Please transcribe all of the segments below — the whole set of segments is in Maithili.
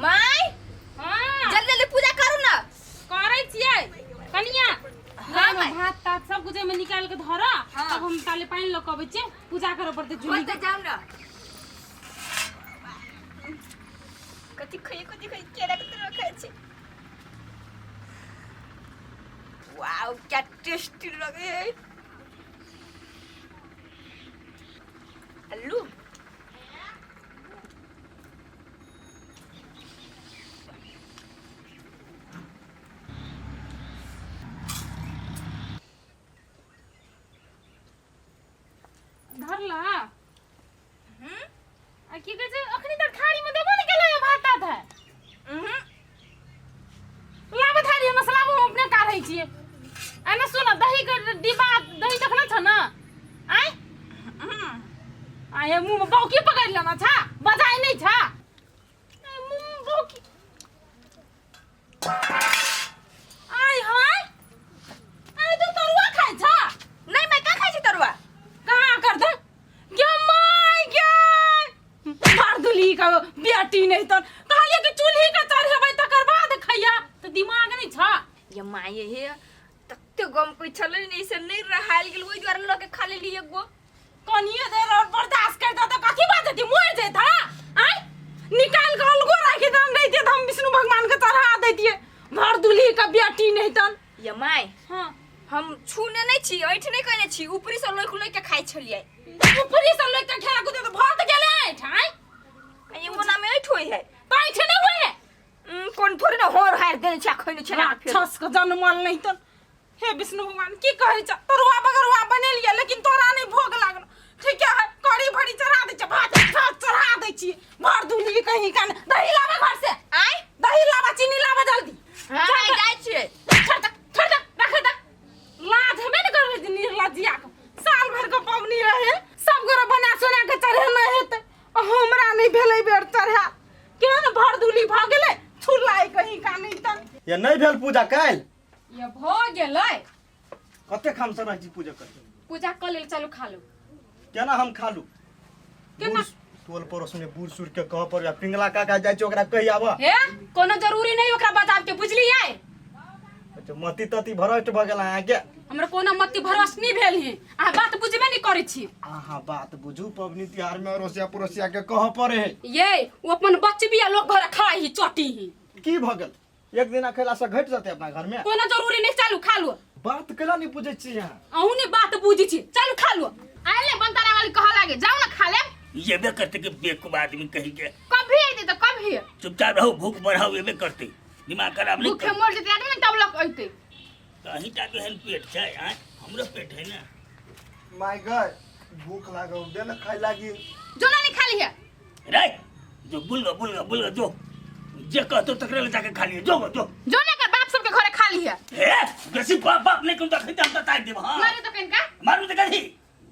माय हाँ जल्दी जल्दी पूजा करू ना करै छियै कनिया हाँ, गाय में भात तात सब कुछ एहिमे निकाल के धर हाँ। तब हम ताले पानि लऽ कऽ अबै छियै पूजा करऽ पड़तै झुली होते जाऊ ना कथी खाइए कथी खाइए केरा के तरुआ खाइ छी वाओ क्या टेस्टी लगे है आलू धरला आ की कहै छै अखनी तक थारी में देबो ने केलै भात तात है लाबे थारी हम मसला हम अपने काढ़ै छियै आ ने सुन दही के डिब्बा दही देखने छ ने आय आय मुँह में बौकी पकड़ि लेना छा बजाय नहि छा मुँह में बौकी आय हाय आय तू तरुआ खाइ छा नहीं मैं का खाइ छी तरुआ कहाँ कर दे गे my गे मार दुली का बेटी नहीं तो कहलिए कि चूल्ही के चढ़ेबै तकर बाद खैया तो दिमाग नहीं छा ये माय हे तते गम कोई छलै नहीं से नहीं रहायल गेल ओहि दुआरे लऽ के खा लेली एगो कनिए देर और बर्दाश्त कर दो तो कथी बात जती मर जेत हा आय निकाल के अलगो राखी दम नहीं दिए हम विष्णु भगवान के चढ़ा दैतिए भर दुली का बेटी नहीं तन ये माय हां हम छूने नहीं छी ऐठ नहीं कने छी ऊपरी से लोक लोक के खाइ छलियै ऊपरी से लोक के खेला कूदे तो भर त गेले ऐठ आय ये मोना में ऐठ होई है तो ऐठ नहीं हुए है कोन थोड़े ने होर हार देने छै खैने छै ना फेर राक्षस के जनमल नहीं तन हे विष्णु भगवान की कहै छ तरुआ बगरुआ बनेलियै लेकिन तोरा नहीं भोग लागल ठीक है कड़ी भरी चढ़ा दै छै भात भात चढ़ा दै छी भर दुली कहीं कान दही लाबा घर से आय दही लाबा चीनी लाबा जल्दी हां जाइ छियै छोड़ दे छोड़ दे रख दे लाज हेबे ने करबै जे निर्लज्जिया के साल भर के पबनी रहे सब गोरे बना सोना के चढ़ेने हेतै आ हमरा नहि भेलै बेर चढ़ा केहन भरदुली भऽ गेलै छुलाइ कहीं का नहि तन या नहि भेल पूजा काल्हि ये भऽ गेलै कतेक हम सब रहै छी पूजा कर पूजा कऽ लेल चलू खा लू केना हम खा लू केना? बूढ़ टोल पड़ोस में बूढ़ सूढ़ के कह पर या पिंगला काका जाइ छै ओकरा कहि आबऽ हे कोनो जरूरी नहीं ओकरा बजाब के बुझलियै अच्छा मति तति भ्रष्ट भऽ गेल अहाँके हमरा कोनो मति भरोस नहीं भेल है अहाँ बात बुझबे नहीं करै छी अहाँ बात बुझू पबनी तिहार में अड़ोसिया पड़ोसिया के कह पड़े है ये ओ अपन बचबी आ लोग घर खाई ही चटी ही की भऽ गेल एक दिना खैला से घटि जेतै अपना घर में कोनो जरूरी नहीं चलू खा लो बात केला नहीं बुझै छी अहाँ अहूँ ने बात बुझी छी चलू खा लो आइले बनतारा वाली कह लागे जाओ ना खा ले येबे करते कि बेवकूफ आदमी कहीं के कभी अइते तो कभी चुपचाप रहो भूख बढ़ाओ येबे करते दिमाग खराब नहीं भूखे मर जेते आदमी ने तब लक अइते कहीं टा के एहन पेट छै आँय हमरो पेट है ना my God भूख लागल दे ना खाय लागी जो ना नहीं खा लिया रे जो बुलगा बुलगा बुलगा जो जे कहतो तकरे ले जाके खा लिए जो जो जो ना कर बाप सबके घरे खा लिया हे बेसी बाप बाप नहीं तुम तखन हम ताक देब हां मारे तो कनका मारू त कथी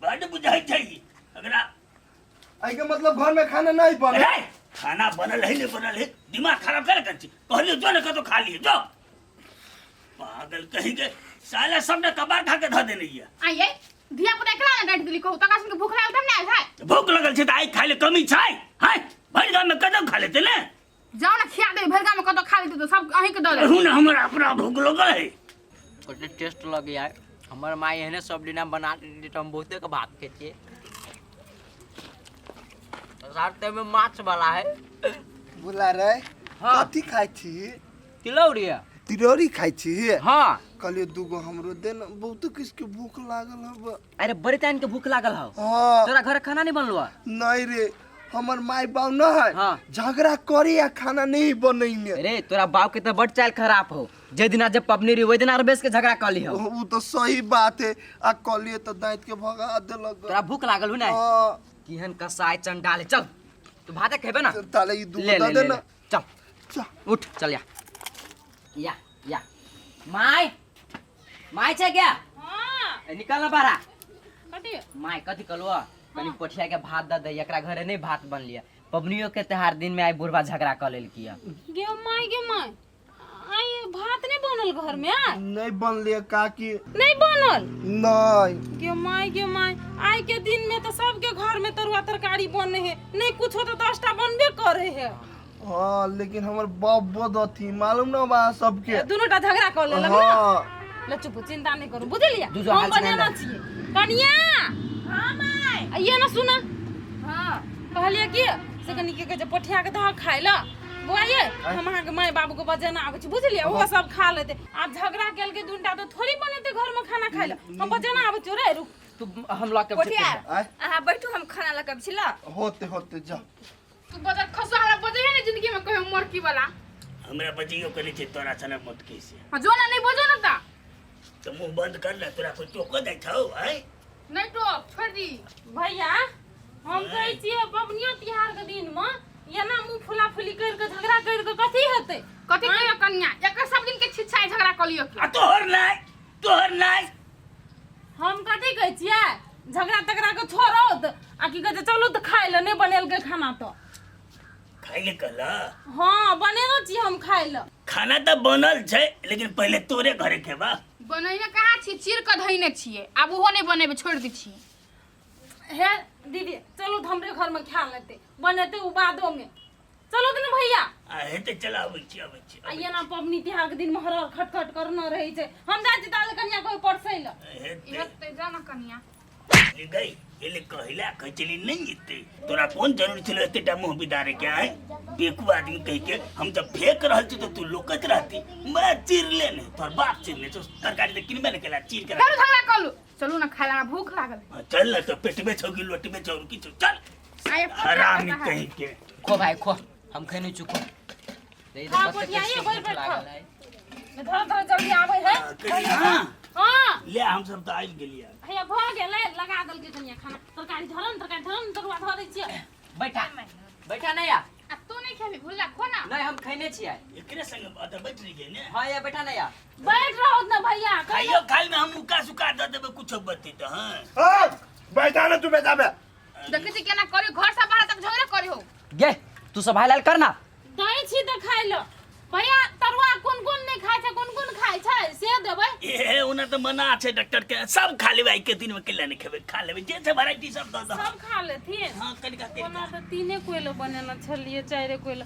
बड बुझाइ छै एकरा एहि के मतलब घर में खाना नहीं बने रे खाना बनल है नहीं बनल है दिमाग खराब करे कर छी कहलियो जो ने कतो खा लिए जो पागल कहीं के साला सब ने कबार खा के धऽ देने ये आइए धिया पुता एकरा ना डांट देली कहू तका सुन के भूख लागल तब ना आयल है भूख लगल छै तऽ आइ खाय ले कमी छै हाय भरि गाम में कदम खा लेते ने जाओ ना खिया दे भरि गाम में कतौ खा लेते तो सब अहीं के दऽ कहू ने हमरा अपना भूख लगल है कते टेस्ट लगैया हमर माय एहने सब दिना बना देती तऽ हम बहुते के भात खेतियै साथ में माछ वाला है बोला रे हाँ। कथी खाइ छी तिलौरी तिरौरी खाइ छी हाँ कहलियै दूगो हमरो दे ने बहुत किसके भूख लागल हब अरे बड़ी टाइम के भूख लागल हौ हाँ तोरा घर खाना नहीं बनलो है? नहीं रे हमर माय बाप न है हाँ। झगड़ा करे आ खाना नहीं बनैने अरे तोरा बाप के तो बड़ चाल खराब हो जे दिना जब पबनी रही ओहि दिना आर बेस के झगड़ा कर ली हो उ तो सही बात है आ कहलियै तो दाँत के भगा देलक तोरा भूख लागल हो ना हाँ केहन कसाई चंडाल है चल तू भाते खेबे ना ताले ई दूगो ले दे ले ले, देना ले चल चल उठ चल या या या my my छै क्या हाँ ए, निकल ना बाहर कथी my कथी कहलुआ कनी पोठिया के भात दऽ दे एकरा घरे नहीं भात बनलिए पबनियो के त्योहार दिन में आई बुढ़वा झगड़ा कऽ लेलकी गे my गे my आई भात नहीं बनल घर में आय नहीं बनले काकी नहीं बनल नहीं गे my गे my आई के दिन में तो सबके घर में तरुआ तरकारी बने है नहीं कुछ हो तो 10टा बनबे करे है हाँ लेकिन हमर बाप दथी मालूम ना बा सबके। दुनू टा झगड़ा कर लेलक ना। हाँ। ले चुप, चिंता नहीं करू, बुझलियै? दू जो हम हाल से बनेने नहीं। छियै। कनिया, हां my. आइए ना, सुना। हां। कहलियै कि से कनी की कहै छै, पोठिया के दह खाय लए। बौआ ये, हम अहाँके माय बाबू के बजेना आबै छी, बुझलियै? ओहो सब खा लेतै। आब झगड़ा केलकै दूनटा तऽ थोड़ी बनेतै घर में खाना खाय लए। हम बजेना आबै छियौ रे, रुक। तू हम लऽ के पोठिया, आय। अहाँ बैठू, हम खाना लऽ के आबै छी ल। होते होते जा। तू बजर खसो, हमरा बजे है ने जिंदगी में कहियो मोरकी वाला। हमरा बजियो करै छै तोरा सनक मोटकी से। हाँ, जो ना नहीं बजो ना ता। तऽ मुँह बंद कर ले, तोरा कोई टोको दै छौ आँय? नहीं टोक, छोड़ दी। भैया, हम कहै छियै पबनियो तिहार के दिन में एना मुँह फुला फुली करि के झगड़ा करि के कथी हेतै? कथी कहियो कन्या, एकर सब दिन के छिछाई झगड़ा कऽ लियो के। आ तोहर नाय, तोहर नाय। हम कथी कहै छियै, झगड़ा तगड़ा के छोड़ो तऽ आ की कहै छै, चलू तऽ खाय लए, नहि बनेलकै खाना तऽ। खाइ ले कहला? हाँ, बनेने छी हम खाय लए। खाना तऽ बनल छै, लेकिन पहिले तोरे घरे खेबा। बनैने कहाँ छी, चीर कऽ धैने छियै, आब ओहो नहि बनेबै, छोड़ि दै छियै। हे दीदी, चलू तऽ हमरे घरमे खा लेतै, बनेतै ओ बादोमे। चलू तऽ ने भैया। आ हेतै, चल आबै छी, आबै छी। आ एना पबनी तिहार के दिन में हरहर खटखट करना रहै छै। हम जाइ छी ताले कनिया कोइ परसै लए। हेतै। हेतै, जा ना कनिया। ले गई एले कहिला कहै छली नहि एतै, तोरा कोन जरूरी छलै एतेटा मुँह बिदारे के? आय बेकू आदमी कहि के, हम जब फेंक रहल छी तऽ तू लोकैत रहती। मैं चिरले नहि, तोहर बाप चिरले छौ। तरकारी तऽ किनबे नहि केला, चीर के चलू, झगड़ा कऽ लू, चलू ना खाय ला, हमरा भूख लागल है। हाँ, चल ना तो पेटमे छौ कि लोटमे छौ कि छौ, चल। आय। हरामी कहीं के। खो भाई खो, हम खैने छु, खो। दे खा, दे। पोठिया, ये भरि पेट खा। लागल है। धर धर, जल्दी आबै है। हाँ। हाँ। ले, हम सब तऽ आबि गेलियै। भैया, भऽ गेलै, लगा देलकै कनिया खाना। तरकारी धरन, तरकारी धरन, तरुआ धऽ दै छियै। बैठा बैठा नहीं या। आ तू नहीं खेबी भुल्ला? खो ना। नहीं, हम खैने छियै। एकरे संग अतऽ बैठ रहियै ने। हाँ या, बैठा नहीं या। बैठ रहो ना भैया। खाइयो, खाइ में हम उका सुका दऽ देबै कुछो बत्ती तऽ। हाँ। ए, बैठा ना तू, बैठा बे। देखै छी केना करी, घर से बाहर तक झगड़ा करी हो। गे तू सब हाल कर ना। दै छी तऽ खाइ लो। भैया, तरुआ कोन कोन नहि खाइ छै, कोन कोन खाइ छै से देबै। ए ओना तऽ मना छै डॉक्टर के, सब खा लेबै। आइ के दिन में केला नहि खेबै? खा लेबै, जे छै वेराइटी सब दऽ दऽ। सब खा लेथिन। हाँ, कनिका ओना कनिका। तऽ तीने कोइलो बनेने छलियै, चारिे कोइलो।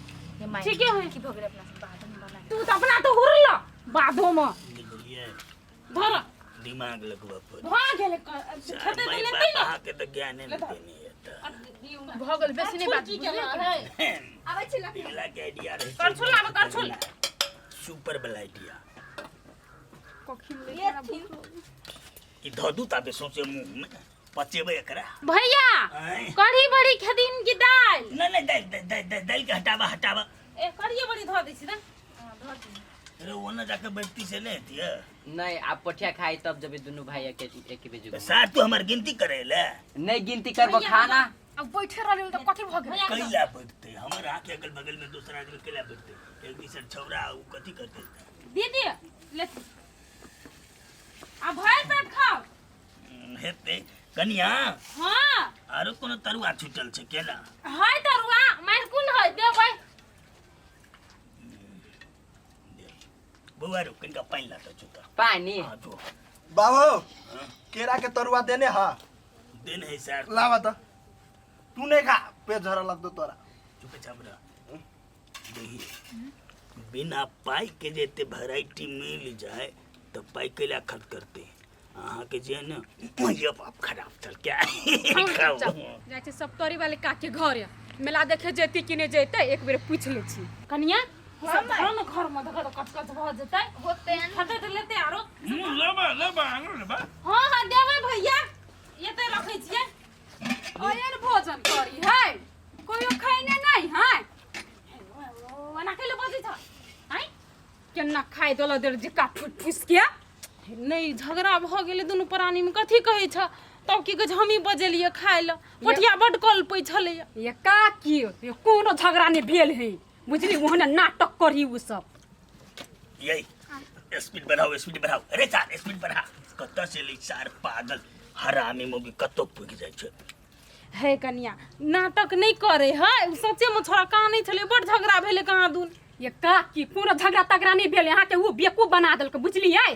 ठीके है। की भऽ गेलै अपना सब बादमे बना? तू तऽ अपना तऽ हुरल बाधोमे। बुझलियै? धर। दिमाग लगबऽ पड़त। भऽ गेलै, खेतै तऽ लेतै ने। अहाँके तऽ ज्ञाने नहि देने एतऽ। भऽ गेल, बेसी नहि बात। की केना है? आबै छी लऽ। पिघला के आइडिया रहै छै। करछुल लाबऽ, करछुल। सुपर वाला आइडिया। लेथिन। ई धऽ दू ताबे सौंसे मुँह में पचेबै एकरा। भैया। आँय? कढ़ी बड़ी खेदिन की दालि? नहि नहि, दालि दालि दालि दालि के हटाबऽ हटाबऽ। ए, कढ़िए बड़ी धऽ दै छी तऽ। अरे, ओने जाके बैठती से नहीं हेती? नहीं, आप पोठिया खाई तब जब दुनू भाई एक एक बेजू। तो सार तू हमर गिनती करे ले। नहीं गिनती करबो, खाना। अब बैठे रहली तऽ कथी भऽ गेल? कैला बैठते? हमर आँख अगल बगल में दूसरा आदमी कैला बैठते? एक दिसन छौरा उ कथी करते? दीदी ले, आ भरि पेट खाओ। हेतै कनिया। हाँ। आरो कोनो तरुआ छूटल छै केला? है तरुआ, मारि कोन है, देबै। बौआ रो, कनिका पानि लाता चुता। पानी? हाँ, जो। बाबू, केरा के तरुआ देने हा? दिन है सर। लावा त, तू नहीं खा, पेट झरा लगतो तोरा। चुपचाप रह। देखिए, बिना पाई के जे एते वेराइटी मिल जाए तो पाई कैला खर्च करते? अहाँ के जे है ने, ये बाप खराब चल क्या खाओ। जाइ छी सब तोरी वाले काके घर, मेला देखे जेती कि नहि जेतै, एक बेर पूछि लै छी। कनिया, सब धरो ने घर में, देखो तऽ कच कच भऽ जेतै। होतै। खेतै तऽ लेतै आरो। लेबा लेबा, आरो लेबा। हाँ हाँ, देबै भैया, एते रखै छियै। ओहन भोजन करी है, कोइयो खैने नहि है। ओना कैले बजै छ आँय? केना खाइ देल देर जिका फुट फुस के। नहि, झगड़ा भऽ गेलै दुनू प्राणीमे, कथी कहै छ? तब की कहै छै, हमही बजेलियै खाय लए। पोठिया बड्ड कलपै छलैया। ये काकी, ये कोनो झगड़ा नहि भेल है, बुझली? ओहन नाटक करी उ सब। यही स्पीड बढ़ाओ, स्पीड बढ़ाओ। अरे सार, स्पीड बढ़ा। कतऽ से लै सार, पागल हरामी मोगी कतौ पुगि जाइ छै। हे कनिया, नाटक नहि करे है, उ सच्चेमे छोड़ा कानै छलै, बड्ड झगड़ा भेलै कहाँ दून। ये काकी, कोनो झगड़ा तगड़ा नहि भेल, अहाँके ओ बेवकूफ बना देलक, बुझलियै?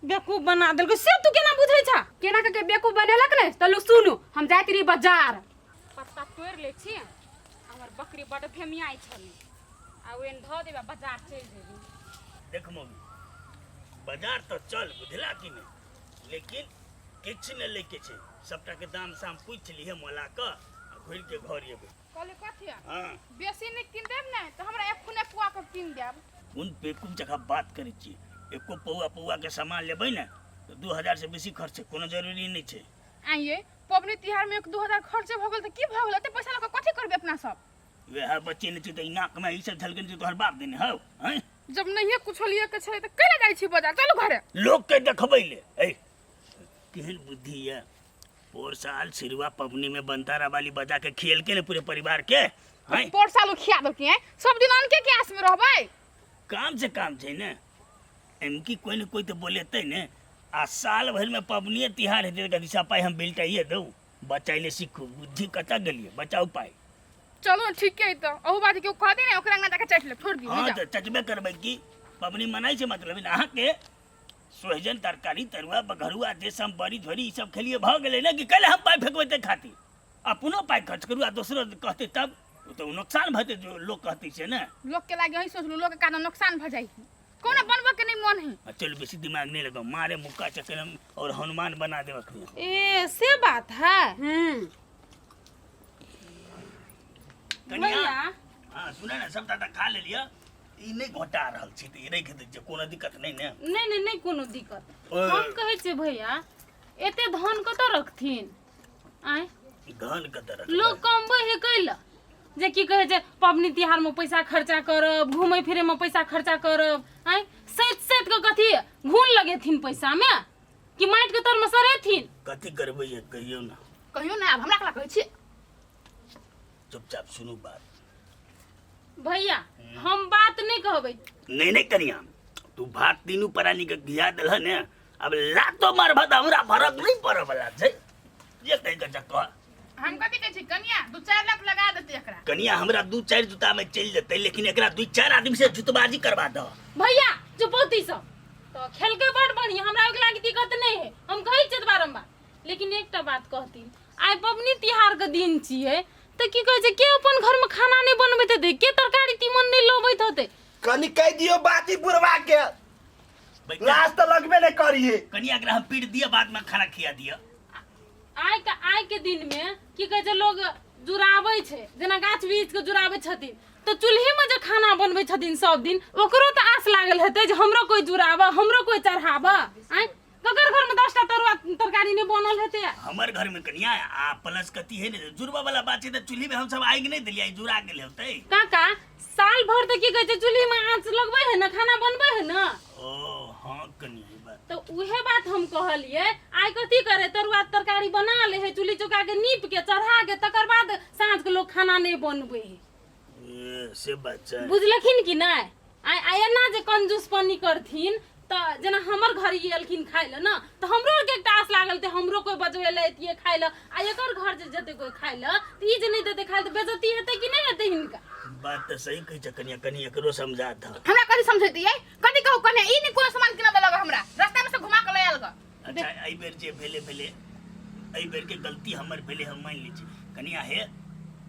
बेवकूफ बना देलकै से तू केना बुझै छ? केना के बेवकूफ बनेलक ने? चलू सुनू, हम जाइत रही बाजार, पत्ता तोड़ि लै छी, हमर बकरी बड्ड भेमियाइ छलै। आ ओहिमे धऽ देबै आ बाजार चलि जेबै। देख मम्मी, बाजार तऽ चल, बुझला कि नहि, लेकिन किछु नहि लैके छै। सबटा के दाम साम पूछि लिहे मोला कऽ आ घुरि के घर एबै। कहलियै कथी? हँ। बेसी नहि कीन देब ने तऽ हमरा एक खुने पुआ के कीन देब। कोन बेवकूफ जकाँ बात करै छियै? एको पौआ पौआ के सामान लेबै ने तऽ 2000 से बेसी खर्च छै, कोनो जरूरी नहि छै। आइये पबनी तिहार में 1-2 हजार खर्चे भऽ गेल तऽ की भऽ गेल? एते पैसा लऽ कऽ कथी करबै अपना सब? वएह बच्चे नहि छै तऽ ई नाकमे ई सब झलकन छै, तोहर बाप देने हौ? हैं? जब नहिये कुछो लिए के छै तऽ कैला जाइ छी बाजार? चलू घरे। लोक के देखबै ले। ऐ केहन बुद्धि ये! पोर साल सिरुआ पबनी में बनतारा वाली बजा के खेल के ने पूरे परिवार के हैं। पोर साल उ खिया देलकै हैं, सब दिन अनके के आस में रहबै? काम से काम छै ने, एमकी कोई ने कोई तो बोलेतै ने। आ साल भरि में पबनिए तिहार हेतै तऽ कथी पाइ हम बिलटाइए दऊ? बचाइले सीखू। बुद्धि कतऽ गेलियै? बचाउ पाइ। चलू ने, ठीके है तऽ अहू बात केओ कहते ने ओकरा अंगना जाके चाटि लेब, छोड़ दियौ। हँ। नहि तऽ चटबे करबै की? पबनी मनाइ छै, मतलब अहाँके सोहिजन तरकारी तरुआ बघरुआ जे सब बड़ी झोरी ई सब खेलिए भऽ गेलै ने, कि काल्हि हम पाइ फेकबै? ताहि खातिर अपनो पाइ खर्च करू आ दोसरो कहतै तब ओ तऽ नुकसान भऽ जेतै, जो लोक कहतै से ने। लोक के लागे अहीं सोचलू, लोक के कारण नुकसान भऽ जाइ है। कोनो बनबऽ के नहीं मन है। आ चलू, बेसी दिमाग नहीं लगाओ, मारे मुक्का चक्कर हम और हनुमान बना देब अखनी। ए से बात है। कनिया। भैया। हाँ, सुने ने, सबटा तऽ खा लेलियै, ई नहि घोटा रहल छी तऽ ई राखि दै छियै, कोनो दिक्कत नहि ने? नहि नहि नहि, कोनो दिक्कत। ओए। हम कहै छियै भैया, एते धन कतऽ रखथिन आँय? धन कतऽ रखबै? लोक कमबै है कैला जे की कहै छै, पबनी तिहारमे पैसा खर्चा करब, घूमै फिरैमे पैसा खर्चा करब। आँय, सैत सैत कऽ कथी घून लगेथिन पैसामे कि माटिके तरमे सरेथिन? कथी करबै ये, कहियौ ने। कहियो ने, आब हमरा कला कहै छी? चुपचाप सुनू बात। भैया, हम बात नहि कहबै। नहीं नहीं कनिया, तू भात तीनू प्राणी के घिया देलह ने, अब लातो मारबह तऽ हमरा फरक नहीं पड़ऽ वाला छै। जे कहि के कह। हम कथी कहै छी कनिया, 2-4 लाख लगा देतै एकरा। कनिया, हमरा 2-4 जूता में चलि जेतै, लेकिन एकरा 2-4 आदमी से जुतबाजी करवा दह। भैया, जो पौती सब तऽ खेलके बड़ बढ़िया, हमरा ओहिके लागी दिक्कत नहि है, हम कहै छियै बारम्बार। लेकिन एकटा बात कहथिन, आइ पबनी तिहारके दिन छियै तऽ की कहै छै, के अपन घरमे खाना नहि बनबैत हेतै? के तरकारी तीमन नहि लबैत हेतै? कनि कहि दियौ बाती बुढ़वा के, लाज तऽ लगबे नहि करिए। कनिया, एकरा हम पीट दिअ, बाद में खाना खिया दिअ। आइ के दिन में की कहै छै, लोग जुड़ाबै छै, जेना गाछ वृक्ष के जुड़ाबै छथिन, तऽ चूल्ही में जे खाना बनबै छथिन सब दिन, ओकरो तऽ आस लागल हेतै जे हमरो कोइ जुड़ाबऽ, हमरो कोइ चढ़ाबऽ। आँय, ककर घर में 10टा तरुआ तरकारी नहि बनल हेतै? हमर घर में कनिया। आ प्लस कथी है ने, जुड़वा वाला बात छै तऽ चूल्ही में हम सब आगि नहीं देलियै, जुड़ा गेल होतै। काका, साल भर तऽ की कहै छै, चूल्ही में आँच लगबै है ने, खाना बनबै है ने। ओ हाँ कनिया, ई बात। तऽ उहे बात हम कहलियै। आइ कथी करे, तरुआ तरकारी बना ले है, चूल्ही चौका के नीप के चढ़ा के, तकर बाद साँझ के लोग खाना नहि बनबै है। ए, से बात छै। बुझलखिन कि नहि? आइ आइ एना जे कंजूसपनी करथिन तऽ जेना हमर घर ई एलखिन खाइ लए ने, तऽ हमरो आरके एकटा आस लागल तऽ हमरो कोइ बजबै लए एतियै खाइ लए। आ एकर घर जे जेतै कोइ खाइ लए तऽ ई जे नहि देतै खाइ लए तऽ बेजती हेतै कि नहि हेतै हिनका? बात तऽ सही कहै छै कनिया, कनि एकरो समझा दह। हमरा कथी समझैतियै? कथी कहू कने, ई नहि कोनो सामान किनऽ देलक, हमरा रास्ता में से घुमा के लऽ आयल ग। अच्छा, एहि बेर जे भेलै भेलै, एहि बेर के गलती हमर भेलै, हम मानि लै छी। कनिया हे,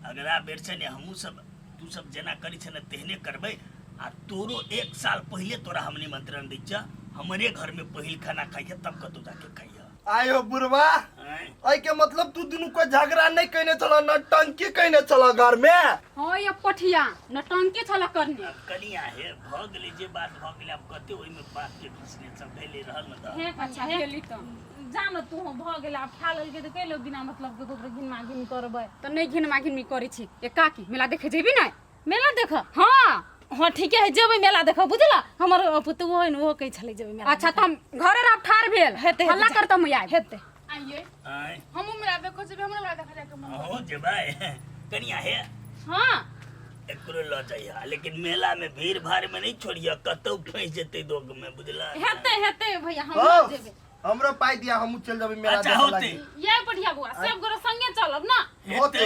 अगला बेर से ने हमहूँ सब तू सब जेना करै छै ने तेहने करबै। आ तोरो एक साल पहिले तोरा हम निमंत्रण दै छियह, हमरे घर में पहिल खाना खाइहे, तब कतौ जाके खाइहे। आयो बुढ़वा। आँय? एहि के मतलब तू दुनू कोई झगड़ा नहीं कहने छल, नौटंकी कहने छल घर में? हाँ ये पठिया, नौटंकी छल करने। आब कनिया हे, भऽ गेलै जे बात भऽ गेलै, आब कते ओहिमे बात के घिसने सब भेलै, रहल ने दह। हे अच्छा, भेली तऽ जान तू, भऽ गेल, आब खा लेलकै तऽ कैलो बिना मतलब के ककरो घिनमा घिन करबै? तऽ नहि घिनमा घिनमी करै छी। ए काकी, मेला देखे जेबी ने? मेला देख? हाँ। हाँ, ठीके है, जेबै मेला देख, बुझल? हमर पुतहु है ने, ओहो कहै छलै जेबै मेला। अच्छा, तऽ हम घरे रहब ठाढ़ भेल। हेतै, हल्ला हेतै। करतौ हम आबि। हेतै। आइए। आँय? हमहूँ मेला देखो जेबै, हमरो मेला देखऽ जाके मन। अहूँ जेबै कनिया हे? हाँ। एकरो लऽ जइहा, लेकिन मेला में भीड़ भाड़ में नहीं छोड़िया, कतौ फंसि जेतै दोग में, बुझला? हेतै हेतै भैया, हम हौ, लऽ जेबै। हमरो पाइ दिया, हमहूँ चलि जेबै मेला अच्छा, देखऽ होतै। लागी। ये बढ़िया बुआ, सब गोरे संगे चलब ना। होते होते।